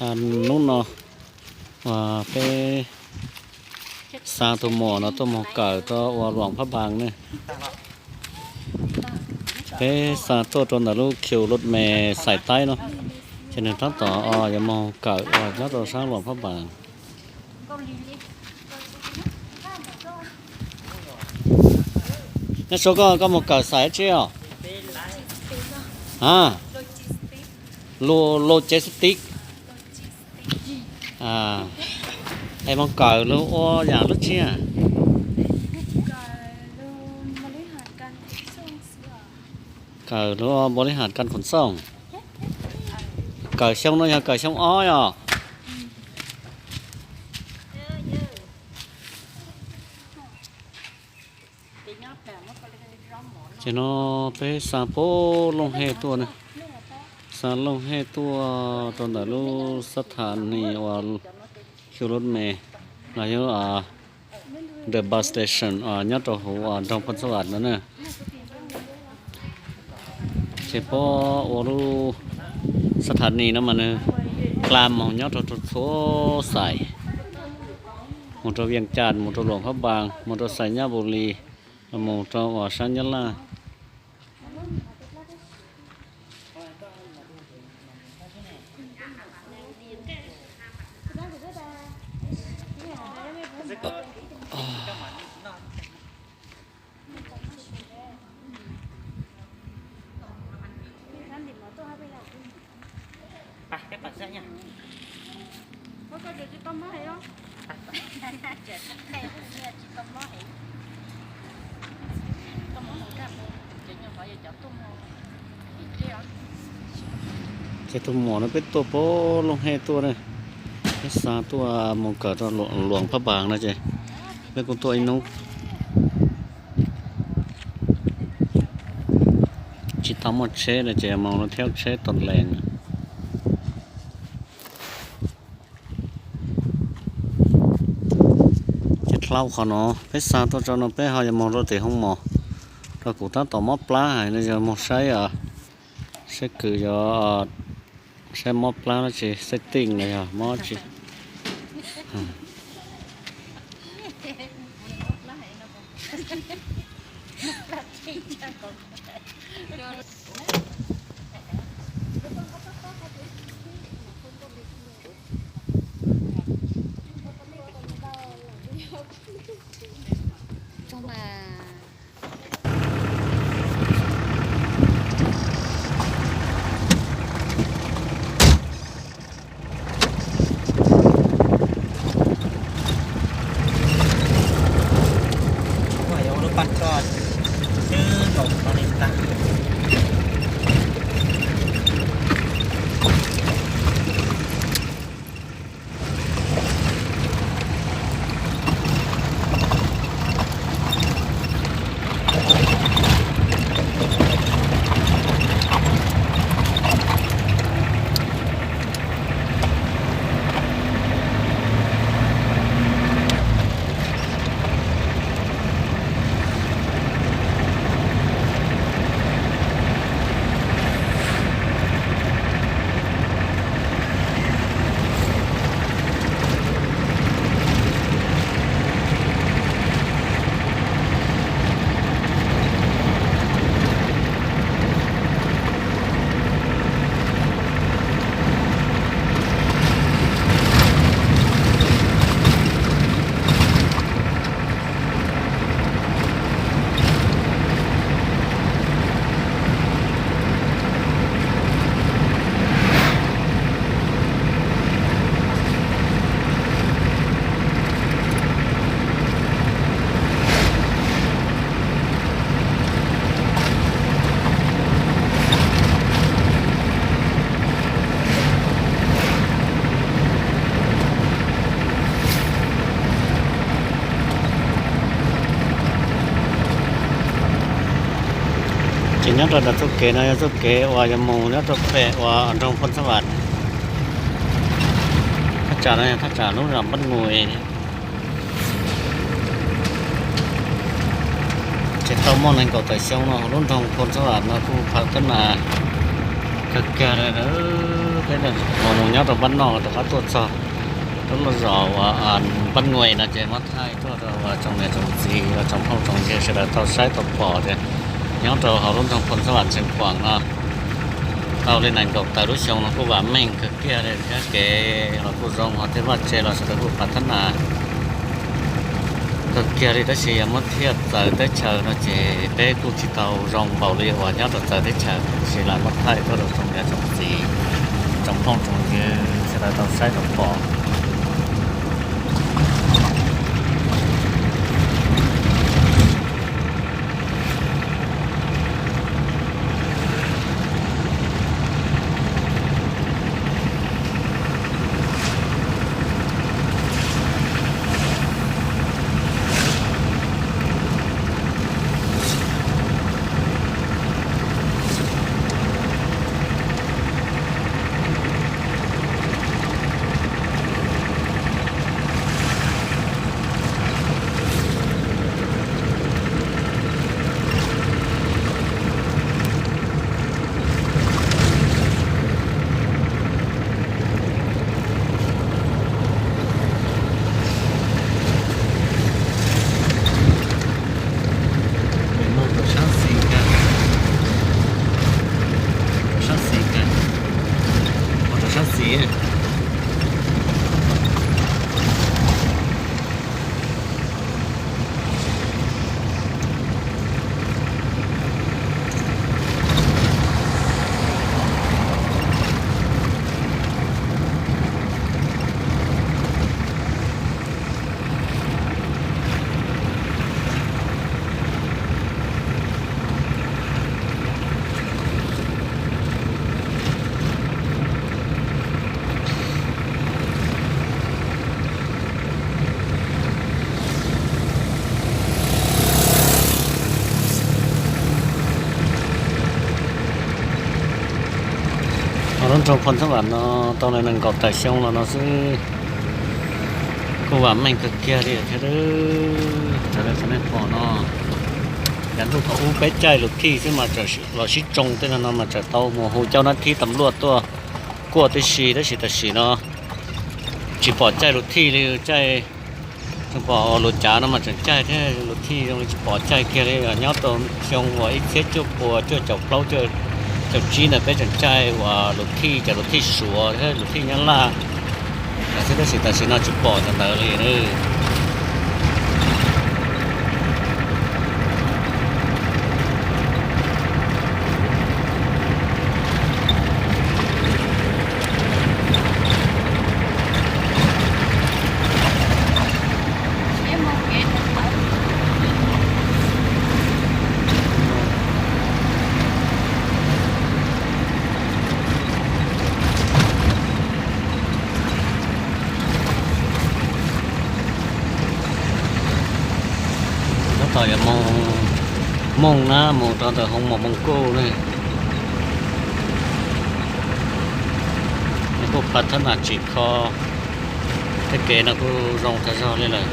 Hnub no uas peb xa tus muam no tuaj moog kawm rau uas Luam Phab Npaas ne. Peb xa tuaj rau ntawm lub Kiu Lub Me Xais Taib no, ces nwg tab tom yuav moog kawm uas nyob rau saab Luam Phab Npaas. Nyob Suav, koj, koj moog kawm xais dab tsi os? A, logistics. Es moog kawm lug ua yaam lub tsi a? Kawm lug ua npaus li has kas khoom xooj. Kawm xyoo no yog kawm xyoo ob os. Ces no peb xa puag Looj Hej tuaj ne, xa Looj Hej tuaj rau ntawm lub xab tha nis uas Kiu Lub Me los yog the bus station nyob rau huv nroog Phoo Xab Vam no na. Ces puab ua lub xab tha nis no mas nws dlaa moog nyob rau txhua xais, moog rau Vias Cas, moog rau Luam Phab Npaas, moog rau Xais Nyab Npus Lis, moog rau uas saab Nyab Laj. Ces tug muam no peb tuaj puag Looj Hej tuaj ne, peb xa tuaj moog kawm rau Luam Phab Npaas no ces peb kuj tuaj ib nub tsis tau muaj tsheb no ces moog thiab tsheb tom lees. Ces dlhau qhov no peb xa tuaj rau no peb ho yuav moog rau tim hoo mos, rau kuv tab tom mob plab heev no yog moog saib, saib kws yuav saib mob plab dlaab tsi, saib teej los yog mob tsi. Ces nyob rau ntawm txoj kev no yog txoj kev uas yuav mus nyob rau pem uas nroog Phoo Xab Vam. Thaj tsam no yog thaj tsam lub zos Npab Nus. Tau muaj nees nkaum tawm xyoo no hauv lub nroog Phoo Xab Vam no kuj phav tab nas kawg kiag li. Peb mus nyob rau npab noj rov qab tuaj txog rau lub zos uas npab nues no ces muab thaij tuaj rau tsoom niam tsoom txiv los tsoom phooj tsoom ywg sawv daws tau saib tau pom tias nyob rau hauv lub nroog Phoo Xab Vam Xeev Khuam no tau li nees nkaum tawm lub xyoo no kuj vam meej kawg kiag li thiab kev los kuj zoo ho tej vaj tse los sawv daws kuj phav tab nas kawg kiag li. Tab sis yog muab thiaj txawv teb chaws no ces peb kuj tsis tau zoo npaum li uas nyob rau txawv teb chaws, tab sis lam muab thaij tuaj rau tsoom niam tsoom txiv tsoom phooj tsoom ywg sawv daws tau saib tau pom. Sab xis kawg, sab xis kawg, sab xis. Hauv lub nroog Phoo Xab Vam no tau li nees nkaum tawm xyoo los no xwb, kuj vam meej kawg kiag li thiab. Raws li qhov nej pom no, yav ntuj thaum ub peb caij lus thij xwb mas los sib tsoo tej no no mas txawm tau mus hu cov nab thib tam luaj tuaj kuaj tib si, tab sis tam sim no tsis pom caij lus thij li, caij tseem pom lus cav no mas tseem caij thiab, lus thij zoo li tsis pom caij kiag li. Nyob rau xyoo uas ib txhiab cuaj pua cuaj caum plaub cuaj caum tsib ntawd peb tseem caij uas lus thij, cov lus thij Suav thiab lus thij Nyab Laj xwb, tab sis tam sim no tsis pom cov ntawd li. Tab tom yuav mus Moos na, mus rau ntawm hoo mom Moos Kuj ne. Nws kuj phav thab nas tsim kho, tej kev no kuj zoo tag zog li lawm.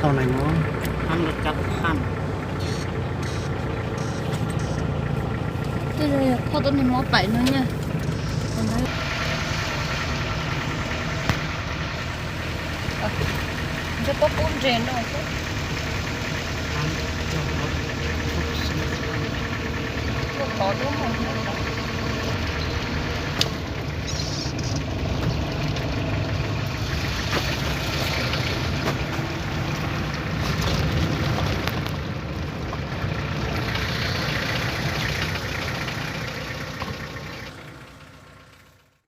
Thauj neeg mob. Tej zaum yog thauj tuab neeg mob paim no nyaj. Yog pob kub ntseg no xwb. Tuaj tod twb mus.